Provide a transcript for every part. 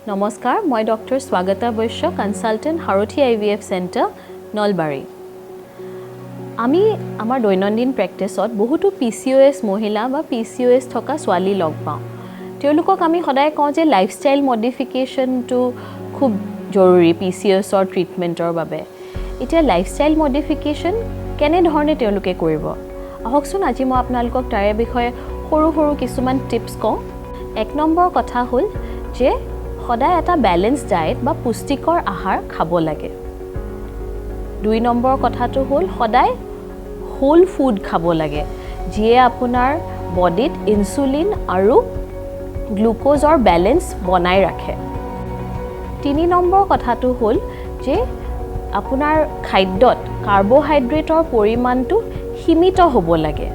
নমস্কাৰ, মই doctor Swagata Baishya, consultant, সাৰথি IVF centre, Nalbari. আমি আমাৰ দৈনন্দিন প্ৰেক্টিছত বহুতো পিচিঅ'এছ মহিলা বা পিচিঅ'এছ থকা ছোৱালী লগ পাওঁ। তেওঁলোকক আমি সদায় কওঁ যে লাইফষ্টাইল মডিফিকেশ্যনটো খুব জৰুৰী পিচিঅ'এছৰ ট্ৰিটমেণ্টৰ বাবে। এতিয়া লাইফষ্টাইল মডিফিকেশ্যন কেনেধৰণে তেওঁলোকে কৰিব? আহকচোন, আজি মই আপোনালোকক তাৰে বিষয়ে সৰু সৰু কিছুমান টিপছ কওঁ। এক নম্বৰ কথা হ'ল যে সদায় এটা বেলেঞ্চ ডায়েট বা পুষ্টিকৰ আহাৰ খাব লাগে। দুই নম্বৰ কথাটো হ'ল সদায় হোল ফুড খাব লাগে, যিয়ে আপোনাৰ বডিত ইনচুলিন আৰু গ্লুক'জৰ বেলেঞ্চ বনাই ৰাখে। তিনি নম্বৰ কথাটো হ'ল যে আপোনাৰ খাদ্যত কাৰ্বহাইড্ৰেটৰ পৰিমাণটো সীমিত হ'ব লাগে।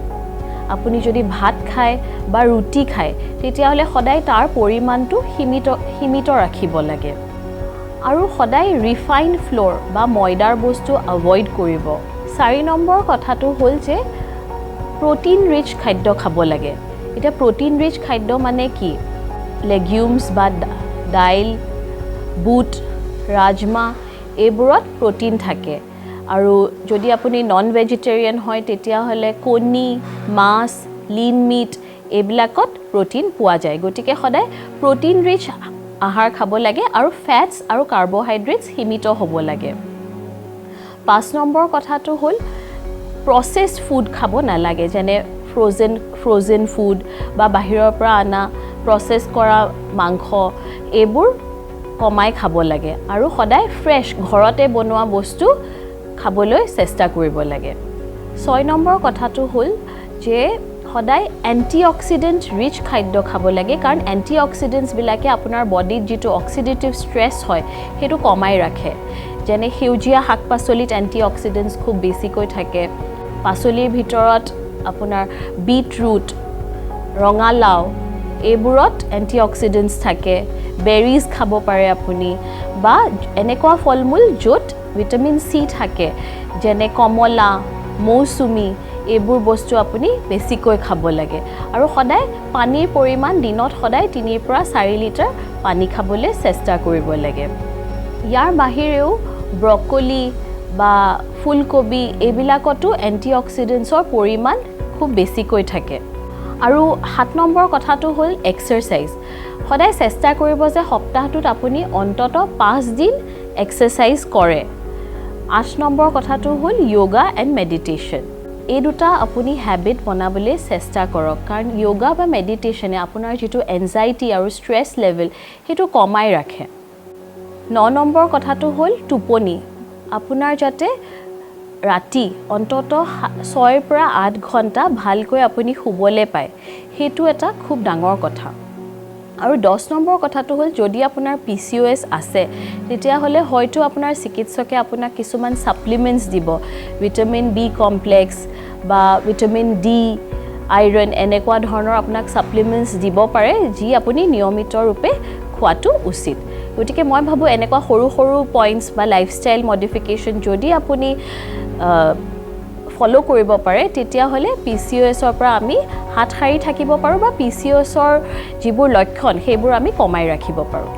আপুনি যদি ভাত খায় বা ৰুটি খায়, তেতিয়াহ'লে সদায় তাৰ পৰিমাণটো সীমিত সীমিত ৰাখিব লাগে আৰু সদায় ৰিফাইন ফ্ল'ৰ বা ময়দাৰ বস্তু এভইড কৰিব। চাৰি নম্বৰ কথাটো হ'ল যে প্ৰ'টিন ৰিচ খাদ্য খাব লাগে। এতিয়া প্ৰ'টিন ৰিচ খাদ্য মানে কি? লেগিউমছ বা দাইল, বুট, ৰাজমা, এইবোৰত প্ৰ'টিন থাকে। আৰু যদি আপুনি নন ভেজিটেৰিয়ান হয়, তেতিয়াহ'লে কণী, মাছ, লিন মিট, এইবিলাকত প্ৰ'টিন পোৱা যায়। গতিকে সদায় প্ৰ'টিন ৰিচ আহাৰ খাব লাগে আৰু ফেটছ আৰু কাৰ্বহাইড্ৰেটছ সীমিত হ'ব লাগে। পাঁচ নম্বৰ কথাটো হ'ল প্ৰচেছড ফুড খাব নালাগে, যেনে ফ্ৰ'জেন ফুড বা বাহিৰৰ পৰা অনা প্ৰচেছ কৰা মাংস, এইবোৰ কমাই খাব লাগে আৰু সদায় ফ্ৰেছ ঘৰতে বনোৱা বস্তু খাবলৈ চেষ্টা কৰিব লাগে। ছয় নম্বৰ কথাটো হ'ল যে সদায় এণ্টি অক্সিডেণ্ট ৰিচ খাদ্য খাব লাগে, কাৰণ এণ্টি অক্সিডেণ্টছবিলাকে আপোনাৰ বডিত যিটো অক্সিডেটিভ ষ্ট্ৰেছ হয়, সেইটো কমাই ৰাখে। যেনে সেউজীয়া শাক পাচলিত এণ্টি অক্সিডেণ্টছ খুব বেছিকৈ থাকে। পাচলিৰ ভিতৰত আপোনাৰ বিটৰুট, ৰঙালাও, এইবোৰত এণ্টি অক্সিডেণ্টছ থাকে। বেৰিজ খাব পাৰে আপুনি বা এনেকুৱা ফল মূল য'ত ভিটামিন চি থাকে, যেনে কমলা, মৌচুমী, এইবোৰ বস্তু আপুনি বেছিকৈ খাব লাগে। আৰু সদায় পানীৰ পৰিমাণ, দিনত সদায় 3ৰ পৰা 4 লিটাৰ পানী খাবলৈ চেষ্টা কৰিব লাগে। ইয়াৰ বাহিৰেও ব্ৰকলি বা ফুলকবি, এইবিলাকতো এণ্টি অক্সিডেণ্টছৰ পৰিমাণ খুব বেছিকৈ থাকে। আৰু সাত নম্বৰ কথাটো হ'ল এক্সাৰচাইজ। সদায় চেষ্টা কৰিব যে সপ্তাহটোত আপুনি অন্ততঃ 5 দিন এক্সাৰচাইজ কৰে। আঠ নম্বৰ কথাটো হ'ল য়োগা এণ্ড মেডিটেশ্যন। এই দুটা আপুনি হেবিট বনাবলৈ চেষ্টা কৰক, কাৰণ য়োগা বা মেডিটেশ্যনে আপোনাৰ যিটো এনজাইটি আৰু ষ্ট্ৰেছ লেভেল, সেইটো কমাই ৰাখে। ন নম্বৰ কথাটো হ'ল টোপনি। আপোনাৰ যাতে ৰাতি অন্ততঃ 6ৰ পৰা 8 ঘণ্টা ভালকৈ আপুনি শুবলৈ পায়, সেইটো এটা খুব ডাঙৰ কথা। আৰু 10 নম্বৰ কথাটো হ'ল যদি আপোনাৰ পিচিঅ'এছ আছে, তেতিয়াহ'লে হয়তো আপোনাৰ চিকিৎসকে আপোনাক কিছুমান ছাপ্লিমেণ্টছ দিব। ভিটামিন বি কমপ্লেক্স বা ভিটামিন ডি, আইৰণ, এনেকুৱা ধৰণৰ আপোনাক ছাপ্লিমেণ্টছ দিব পাৰে, যি আপুনি নিয়মিত ৰূপে খোৱাটো উচিত। গতিকে মই ভাবোঁ, এনেকুৱা সৰু সৰু পইণ্টছ বা লাইফষ্টাইল মডিফিকেশ্যন যদি আপুনি ফ'ল' কৰিব পাৰে, তেতিয়াহ'লে পিচিঅ'এছৰ পৰা আমি হাত সাৰি থাকিব পাৰোঁ বা পিচিঅ'এছৰ যিবোৰ লক্ষণ, সেইবোৰ আমি কমাই ৰাখিব পাৰোঁ।